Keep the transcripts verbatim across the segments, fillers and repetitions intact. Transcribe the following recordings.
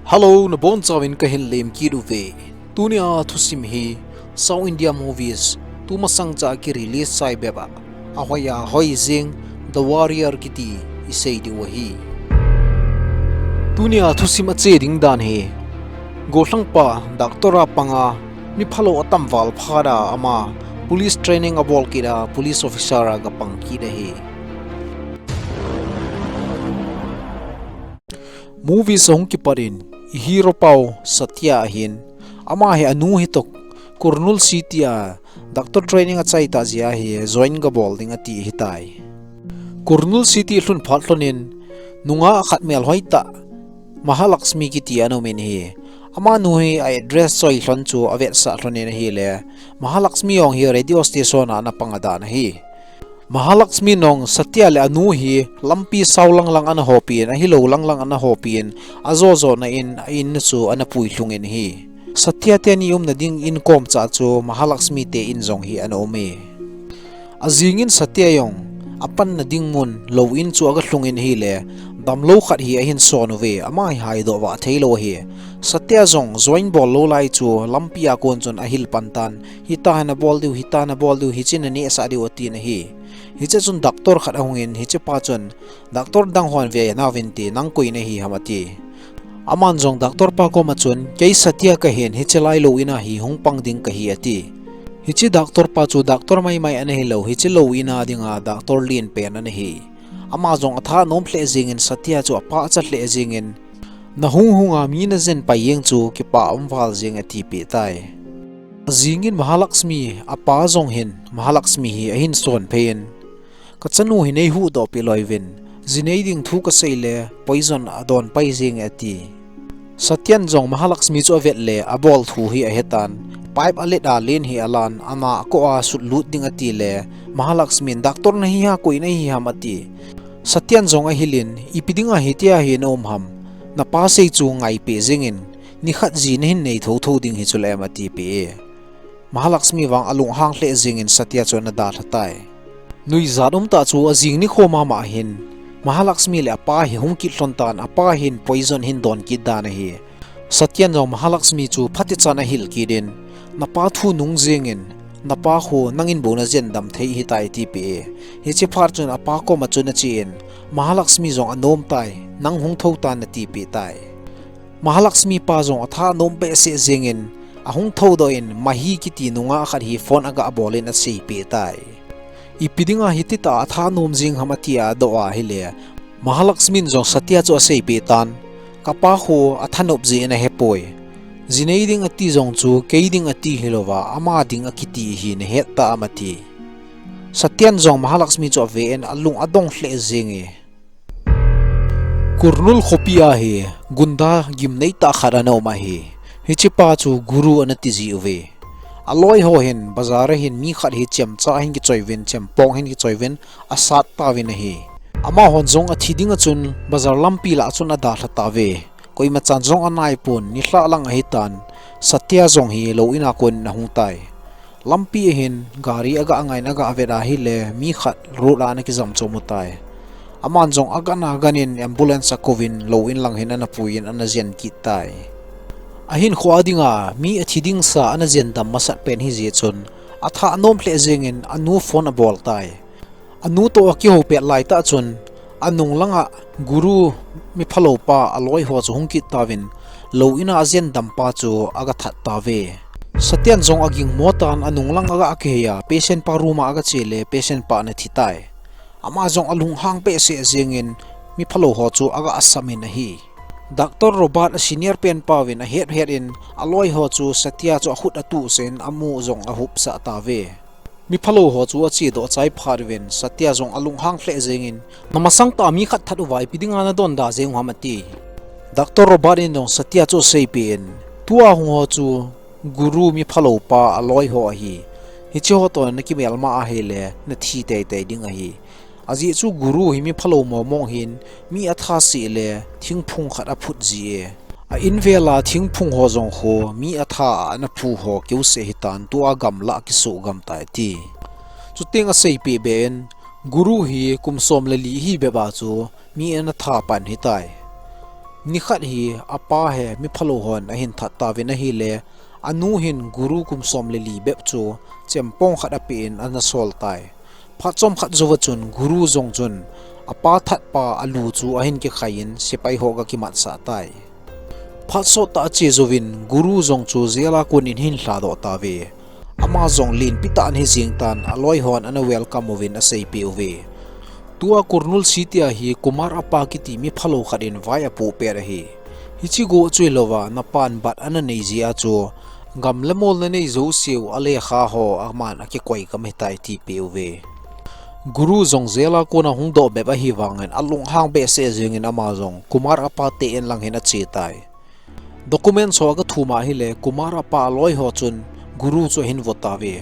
Hello, nabonchauvin kahin lemkit uve. Tunia thusim hi South India movies tumasang cha ki release chai bep a ahoiya hoi jing The Warrior kiti isei diu ahi. Tunia thusim ache ding dan hi, gollhangpa doctor a panga miphalou atam val phat a ama police training abol kit a police officer a gapang kit ahi. Movies ahung kipat in, i hero pau Satya ahin, ama hi anu hitoh Kurnul City a doctor training achaita jeh a hi join gabol ding ati hitai. Kurnul City lhun phat lhonin, nungah khat melhoi tah Mahalakshmi kiti ana um in ahi. Amanu hi a address choi lhon chu avetsah lhonin ahile, Mahalakshmi jong hi radio station a ana pang adan ahi. Mahalakshmi in jong Satya le anu hi lampi sao langlang ana hopin, ahilou langlang ana hopin, ajo jona in a in chu ana pui lhungin ahi. Satya te ni umna ding in kom cha chu Mahalakshmi te in jong hi ana um e. Ajingin Satya jong apanna ding mun lou in chu aga lhungin ahile, damlou khat hi ahin son uve, ama hi haidoh vah theilou ahi. Satya jong join bol lou lai chu lampi a kon chun ahil pan tan, hita nabol diu, hita nabol diu, hiche nanehsah diu atin ahi. Hiche chun doctor khat ahungin, hichepa chun, doctor dang hon ve nauvin te, nang koi nahi ham ati. Aman jong doctor pa koma chun, kei Satya kahin, hiche lai lou in a hi hung pang ding kahi ati. Hiche doctor pa chu doctor maimai ana hilou, hiche lou in a dinga doctor len pen ana hi. Ama jong atha nom lheh jengin Satya chu apachat lheh jengin, nahung hunga mi najen pai jeng chu kipa um val jeng atipeh tai. Ajingin Mahalakshmi apa jong hin Mahalakshmi hi ahin son phei in, kachanu hi neihuhdoh peh loi uvin, jinei ding thu kasei le poison adon pai jeng e ati. Satyan jong Mahalakshmi chu avet le abol thu hi ahetan, pipe alet a len hi alan, ana akoh a sutlut ding ati le, Mahalakshmi in doctor nahi a koi nahi ham ati. Satyan jong ahilin, ipi dinga hitia hi naum ham, napa sei chu ngaipeh jengin, nikhat ji nahin nei thotho ding hi chule em atipeh e. Mahalakshmi vang alunghang lheh jengin Satya chu ana dalha tai. Nuijat umtah chu ajing nikho mama hin, Mahalakshmi le apa hi hung kit lhon tan, apa hin poison hin don kit dan ahi. Satyan jong Mahalakshmi chu phatechan ahil kit in, napa thu nung jengin, napa khu nangin bou najen dam thei hitai atipeh e. Hiche phat chun apa koma chun achen, Mahalakshmi jong anom tai, nang hung thou tan atipeh tai. Mahalakshmi pa jong atha nom behseh jengin, ahung thoudoh in, Mahi kiti nungah khat hi phone aga bol in aseipeh tai. Ipi dinga hititah a atha nom jeng ham atia adoh ahile, Mahalakshmi in jong Satya chu aseipeh tan, kapa khu athanop jeh in ahepoi. Jinei ding ati jong chu kei ding ati hilouva, ama ding akiti hi nahet tam ati. Satyan jong Mahalakshmi chu aven alung adong lheh jenge. Kurnul khopi a hi gunda gimneitah khat ana um ahi. Hichepa chu Guru ana tiji uve. Aloi ho hin bazar a hin mi khat hi chemcha hin kichoi uvin, chempong hin kichoi uvin, asat tauvin ahi. Amahon jong athi dinga chun bazar lampi lah chun adalha tauve. Koimachan jong anaipon, nilhah lang ahitan, Satya jong hi lou in a konin ahung tai. Lampi a hin gari aga ngain aga vet ahile, mi khat road a ana kijam chom utai. Aman jong agan aganin ambulance akouvin lou in lang hin ana puiyin ana jen kit tai. Ahinkhoa dinga mi athi dingsa ana jen dam masat pen hijeh chun, atha nom lheh jengin anu phone abol tai. Anu toh akihou pet laitah chun, anung langa Guru miphalou pa aloi ho chu hung kit tauvin, lou in a ajen dampa chu aga that tauve. Satyan jong agingmo tan anung lang aga kihei a, patient pa room a aga chele, patient pa ana thi tai. Ama jong alunghang behseh jengin, miphalou ho chu aga asam in ahi. Doctor Robert a senior pen pauvin ahet het in, aloi ho chu Satya chu akhut atuhsah in amu jong ahupsah tauve. Miphalou ho chu achedoh chai phat uvin, Satya jong alunghang lheh jengin, namasang tah a mi khat that uva ipi dinga nadonda jeng u ham ati. Doctor Robert in jong Satya chu aseipeh in, tua hung ho chu Guru miphalou pa aloi ho ahi. Hiche ho toh nakimelma ahile, nathi teitei ding ahi. Ajeh chu Guru hi miphalou momong hin, mi atha seh le thingphung khat aphut ji e. A invela thingphung ho jong khu mi atha a ana phu ho keuseh hitan, tua gamlah kisuh gam tai ati. Chuteng aseipeh be in, Guru hi kum som le li hi bep a chu mi ana tha pan hitai. Nikhat hi apa he miphalou hon ahin that tauvin ahile, anu hin Guru kum som le li bep chu chempong khat apen ana sol tai. Phat chomkhat jouva chun Guru jong chun apa thatpa alu chu ahin kikhai in sepai ho aga kimatsah tai. Phat sottah ache jouvin Guru jong chu jail a kon in ahin lhadoh tauve. Ama jong lenpi tah ana hi jeng tan, aloi hon ana welcome uvin aseipeh uve. Tua Kurnool City a hi Kumar apa kiti miphalou khat in vai apoh pet ahi. Hiche go chu hilouva, napan bat ana nei jeh a chu, gam le mol nanei jouseu alekha ho aman akikoi gam ahitai atipeh uve. Guru jong jail a kona hung doh bep ahi vangin alunghang behseh jengin ama jong Kumar apa te in lang hin ache tai. Documents ho aga thum ahile Kumar apa aloi ho chun Guru chu ahin vo tauve.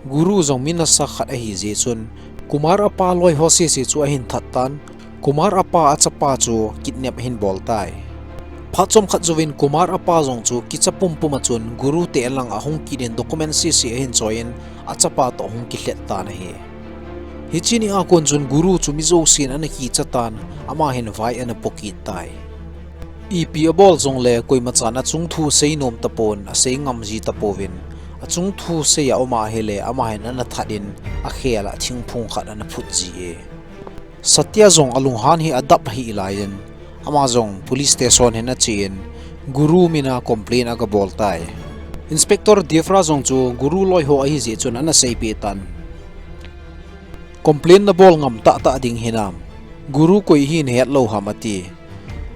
Guru jong mi nasa khat ahi jeh chun Kumar apa loi ho sese chu ahin that tan, Kumar apa achapa chu kidnap ahin bol tai. Phat chomkhat jouvin Kumar apa jong chu kicha pumpum a chun Guru te in lang ahung kit in document sese ahin choi in achapa toh ahung kilhet tan ahi. Hiche ni a kon chun Guru chu mi jousen ana kicha tan, ama hin vai ana po kit tai. Ipi abol jongle koimachan achung thu seinom tapon, asei ngam ji tapouvin, achung thu sei a um ahile ama hin ana that in akhel a thingphung khat ana phut ji e. Satya jong alunghan hi adap ahih laiyin, ama jong police station hin ache in, Guru mina complaint aga bol tai. Inspector Devra jong chu Guru loi ho ahi jeh chun ana seipeh tan. Complain nabol ngam tahtah ding hinam? Guru koi hi nahet lou ham ati.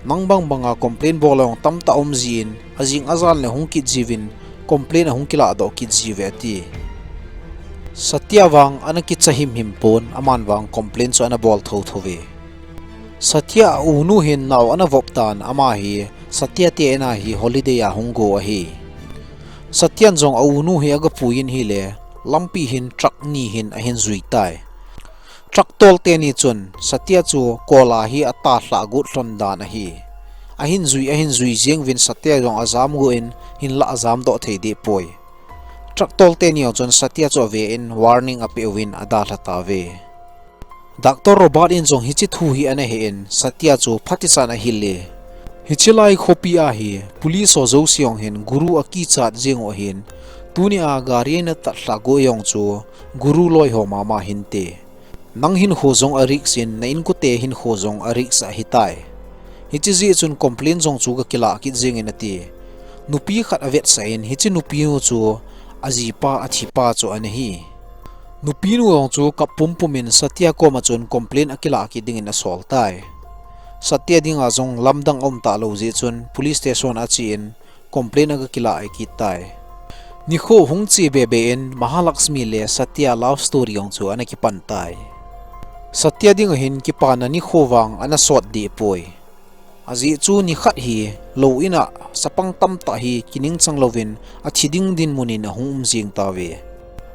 Nang bang banga complain bol jong tamtah um jin, ajing ajan le hung kit jiuvin, complain ahung kiladoh kit jiuve ati. Satya vang ana kicha himhim pon, aman vang complain chu ana bol thotho ve. Satya a unu hin nao ana vop tan, ama hi Satya te in a hi holiday a hung go ahi. Satyan jong a unu hi aga puiyin ahile, lampi hin truck ni hin ahin jui tai. Truck tol teni chun Satya chu kol a hi atalhah got lhon dan ahi. Ahin jui, ahin jui jeng uvin Satya jong ajam got in hinlah ajam doh thei deh poi. Truck tol teni jong chun Satya chu ave in warning apeh uvin adalha tauve. Doctor Robert in jong hiche thu hi ana he in, Satya chu phatecha ana hil e. Hiche lai khopi a hi, police ho jouse jong hin Guru akichat jeng u ahin, tuni a gari a ana tatlhah got jong chu Guru loi ho mama hinte. Nang hinkho jong a risk in, na inkote hinkho jong a risk ahitai. Hiche jeh chun complain jong chu kakilah kit jeng in ati. Nupi khat avetsah in, hiche nupi nu chu ajipa athipa chu ana hi. Nupi nu jong chu kap pumpum in Satya koma chun complain akilah kit dingin asol tai. Satya dinga jong lamdang aum talou jeh chun police station a ache in complain aga kilah kit tai. Nikho hung che bebe in Mahalakshmi le Satya love story jong chu ana kipan tai. Satya dinga hin kipana nikho vang ana sot deh poi. Ajeh chu nikhat hi lou in a chapang tamtah hi kiningchang louvin athi ding dinmun in ahung um jeng tauve.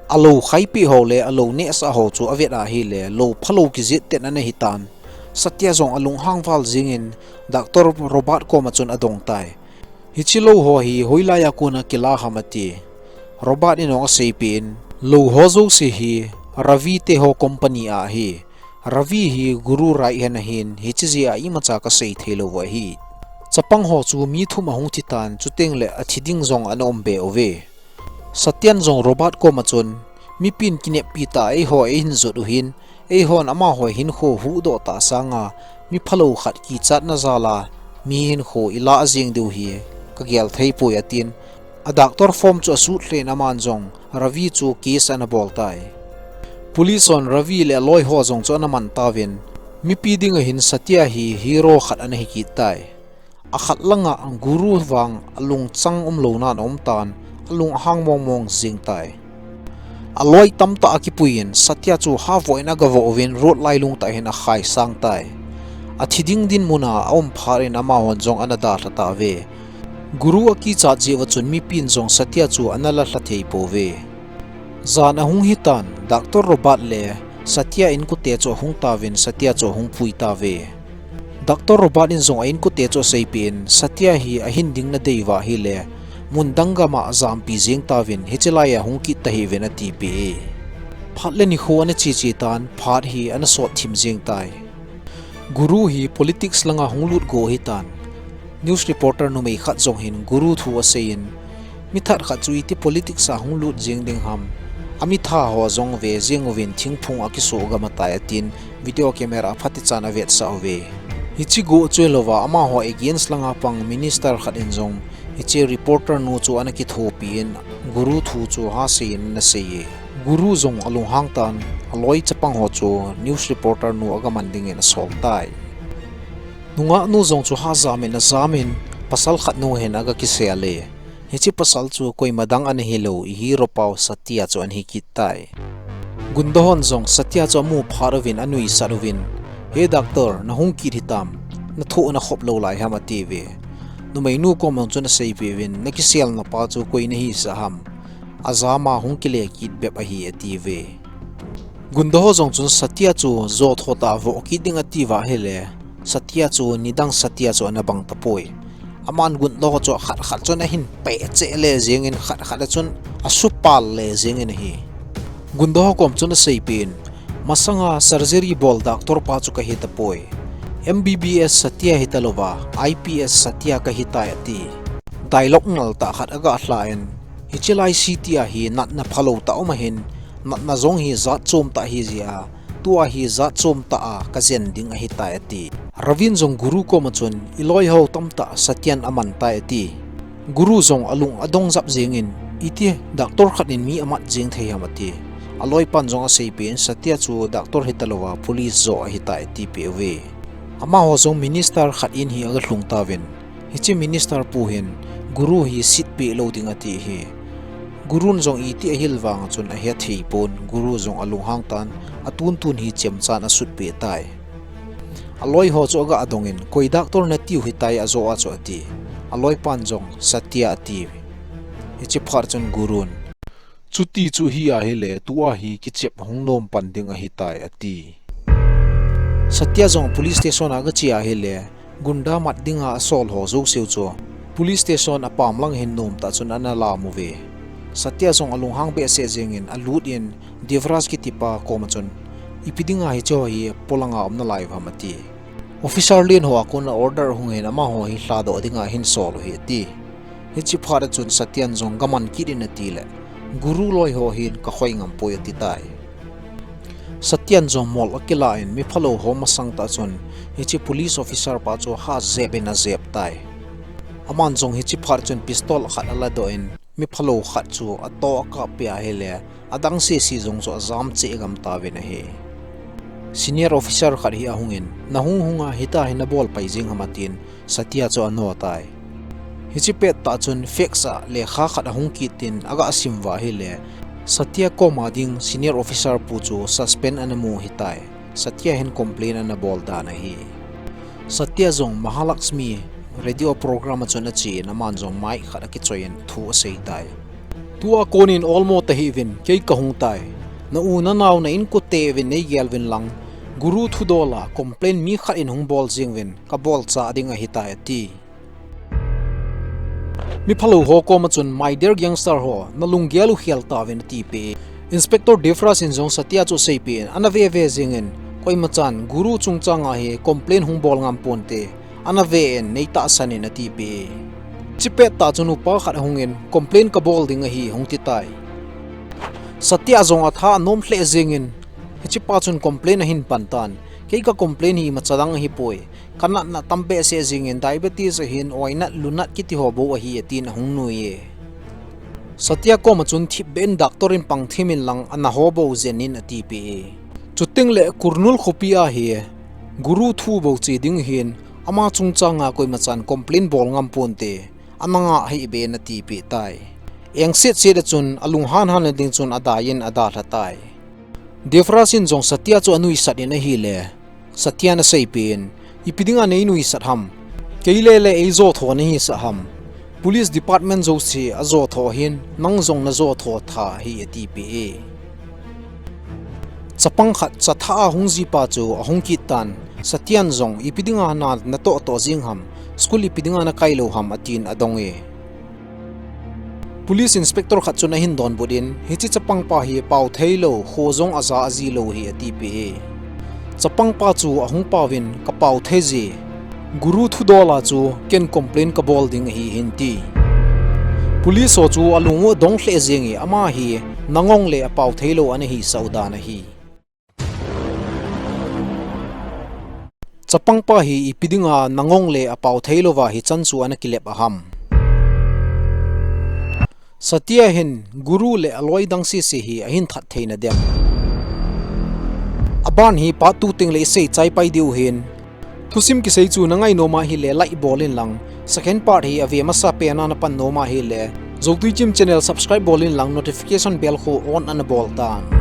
Alou khaipeh ho le alou nehsah ho chu avet ahile lou phalou kijet ten ana hitan. Satya jong alunghang val jeng in Doctor Robert koma chun adong tai. Hiche lou ho hi hoilai a kona kila ham ati. Robert in jong aseipeh in, lou ho jouse hi Ravi te ho company a ahi. Ravi hi Guru right hand ahin, hiche jeh a imacha kasei thei lou u ahi. Chapang ho chu mi thum ahung thi tan, chuteng le athi ding jong ana um be uve. Satyan jong Robert koma chun, mipin kineppi tah a eiho eihin jot u hin, eihon amaho hinkho huhdoh tah sanga, mi phalou khat kichatna jal a, mi hinkho ilah jeng diu hi kagel thei poi atin, a doctor form chu asut lheh in aman jong Ravi chu case ana bol tai. Police hon Ravi le aloi ho jong chu ana man tauvin, mipi dinga hin Satya hi hero khat ana hi kit tai. Akhat langa Guru vang alungchang umlou nan aum tan, alunghang mongmong jeng tai. Aloi tamtah akipui in Satya chu havoh in agavoh uvin road lailung tah hin akhaisang tai. Athi ding dinmun a aum phat in amahon jong ana dalha tauve. Guru akichat jeh uva chun mipin jong Satya chu ana lalha thei pouve. Jan ahung hitan, Doctor Robert le Satya inkote chu ahung tauvin Satya chu ahung pui tauve. Doctor Robert in jong a inkote chu aseipeh in, Satya hi ahin ding nadei uva ahile, mun dang gam a jampi jeng tauvin, hiche lai a hung kit tahih uvin atipeh e. Phat le nikho ana cheche tan, phat hi ana sot thim jeng tai. Guru hi politics langa hung lut go ahitan. News reporter numei khat jong hin Guru thu aseiyin, mi that khat chu iti politics a hung lut jing ding ham, ami tha ho jong ve jing uvin thingphung a kiso gam atai atin video camera phatichan avetsah uve. Hiche go chu hilouva amaho against langa pang minister khat in jong hiche reporter nu chu ana kithopi in Guru thu chu haseiyin ana seiye. Guru jong alunghang tan aloi chapang ho chu news reporter nu agaman dingin asol tai. Nungah nu jong chu hajam in ajam in pasal khat nu hin aga kisel e. Hiche pasal chu koima dang ana hilou, i hero pau Satya chu ana hi kit tai. Gunda hon jong Satya chu amu phat uvin anuisat uvin, "He doctor, nahung kit hitam, nathoh nakhop lou lai ham?" atiuve. Numei nu kom jong chun aseipeh uvin, "Nakiselna pa chu koi nahisah ham? Ajam a hung kile kit bep ahi," atiuve. Gunda ho jong chun Satya chu jotho tah a voh kit ding atiuva ahile, Satya chu nidang Satya chu ana bang tapoi. Aman gunda ho chu khat khat chun ahin peh cheh le jengin khat khat a chun asupal le jengin ahi. Gunda ho kom chun aseipeh in, masanga surgery bol doctor pa chu kahi tapoi. M B B S Satya hitalouva, I P S Satya kahitai ati. Dialogue nal tah khat aga lha in, hiche lai city a hi natna phalou tah um ahin, natna jong hi jat chom tah ahi jeh a, tua hi jat chom tah a kajen ding ahitai ati. Ravin jong Guru koma chun, i loi ho tamtah Satyan aman tai ati. Guru jong alung adong jap jengin, iti doctor khat in mi amat jeng thei ham ati. Aloipan jong aseipeh in Satya chu doctor hitalouva police joh ahitai atipeh uve. Amaho jong minister khat in hi aga lhung tauvin, hiche minister pu hin Guru hi setpeh lou ding ati hi. Gurun jong iti ahil vang chun ahet thei pon, Guru jong alunghang tan, atuntun hi chemchan asutpeh tai. Aloi ho chu aga adongin, koi doctor natiu hitai ajoh a chu ati. Aloipan jong Satya ati. Hiche phat chun Gurun, chuti chu hi ahile, tua hi kichep hung nom pan ding ahitai ati. Satya jong police station a aga che ahile, gunda mat dinga asol ho jouseu chu police station apam lang hin nomtah chun ana lam uve. Satya jong alunghang behseh jengin alut in Devraj kitipa koma chun, ipi dinga hicheho hi polanga um nalai uvem ati. Officer len ho a kona order hung hin amaho hi lhadoh dinga hin sol u hi ati. Hiche phat a chun Satyan jong gaman kit in atile, Guru loi ho hin kakhoi ngam poi atitai. Satyan jong mol akilah in mi phalou ho masang tah chun hiche police officer pa chu ha jep in ajep tai. Aman jong hiche phat chun pistol khat aladoh in mi phalou khat chu ato akappeh ahile, adang sese jong chu ajam cheh gam tauvin ahi. Senior officer khat hi ahungin, nahung hunga hitia hi nabol pai jeng ham atin, Satya chu ano tai. Hiche pettah chun fax a lekha khat ahung kit in aga sim uva ahile, Satya koma ding senior officer pu chu suspend ana mu ahitai. Satya hin complain ana bol dan ahi. Satya jong Mahalakshmi radio program a chun ache in aman jong mic khat akichoi in thu asei tai. Tua konin olmo tahih uvin kei kahung tai. Na u na nao na inkote uvin neigel uvin lang, Guru thudol a complain mi khat in hung bol jeng uvin kabolcha ding ahitai ati. Mi phalou ho koma chun, my dear gangster ho, nalunggel u khel tauvin atipeh e. Inspector Devraj in jong Satya chu aseipeh in, ana veve jengin, koimachan Guru chungchanga hi complain hung bol ngam ponte, ana ve in neitahsan in atipeh e. Hiche pettah chun upa khat ahungin, complain kabol ding ahi hung titai. Satya jong atha anom lheh jengin, hichepa chun complain ahin pan tan, kei ka complain hi imacha dang ahipoi. Kanatna tam behseh jengin diabetes ahin oinat lunat kiti ho bou ahi atin ahung nui e. Satya koma chun thipbeh in doctor in pang thim in lang ana ho bou jen in atipeh e. Chuteng le Kurnool khopi a hi Guru thu bou che ding ahin ama chungchanga koimachan complain bol ngam ponte, ana ngah hih beh in atipeh tai. Engset set a chun alunghan han ding chun adai in adalha tai. Devraj in jong Satya chu anuisat in ahile, Satya in aseipeh in, ipi dinga neinuisat ham? Kei lele eijotho nahisah ham? Police department jouse ajotho ahin, nang jong najotho tha ahi atipeh e. Chapang khat chatha a hung jipa chu ahung kit tan, Satya in jong ipi dinga na natoh toh jeng ham, school ipi dinga nakai lou ham atin adong e. Police inspector khat chun ahin donbut in, hiche chapangpa hi pao theilou, kho jong aja aji lou ahi atipeh e. Chapangpa chu ahung paovin, kapao thei je. Guru thudol a chu ken complain kabol ding ahi hin ti. Police ho chu alung u adong lheh jeng e, ama hi nangong le apao theilou ana hisah u dan ahi. Chapangpa hi ipi dinga nangong le apao theilouva hichan chu ana kilep a ham? Satia hin Guru le aloi dang sese hi ahin that theina dem? Aban hi part two teng le isei chaipai diu hin. Thusim kisei chu nangai nom ahile like bol in lang, second part hi ave masa pen a napan nom ahile, Zotui Chim channel subscribe bol in lang, notification bell khu on ana bol tan.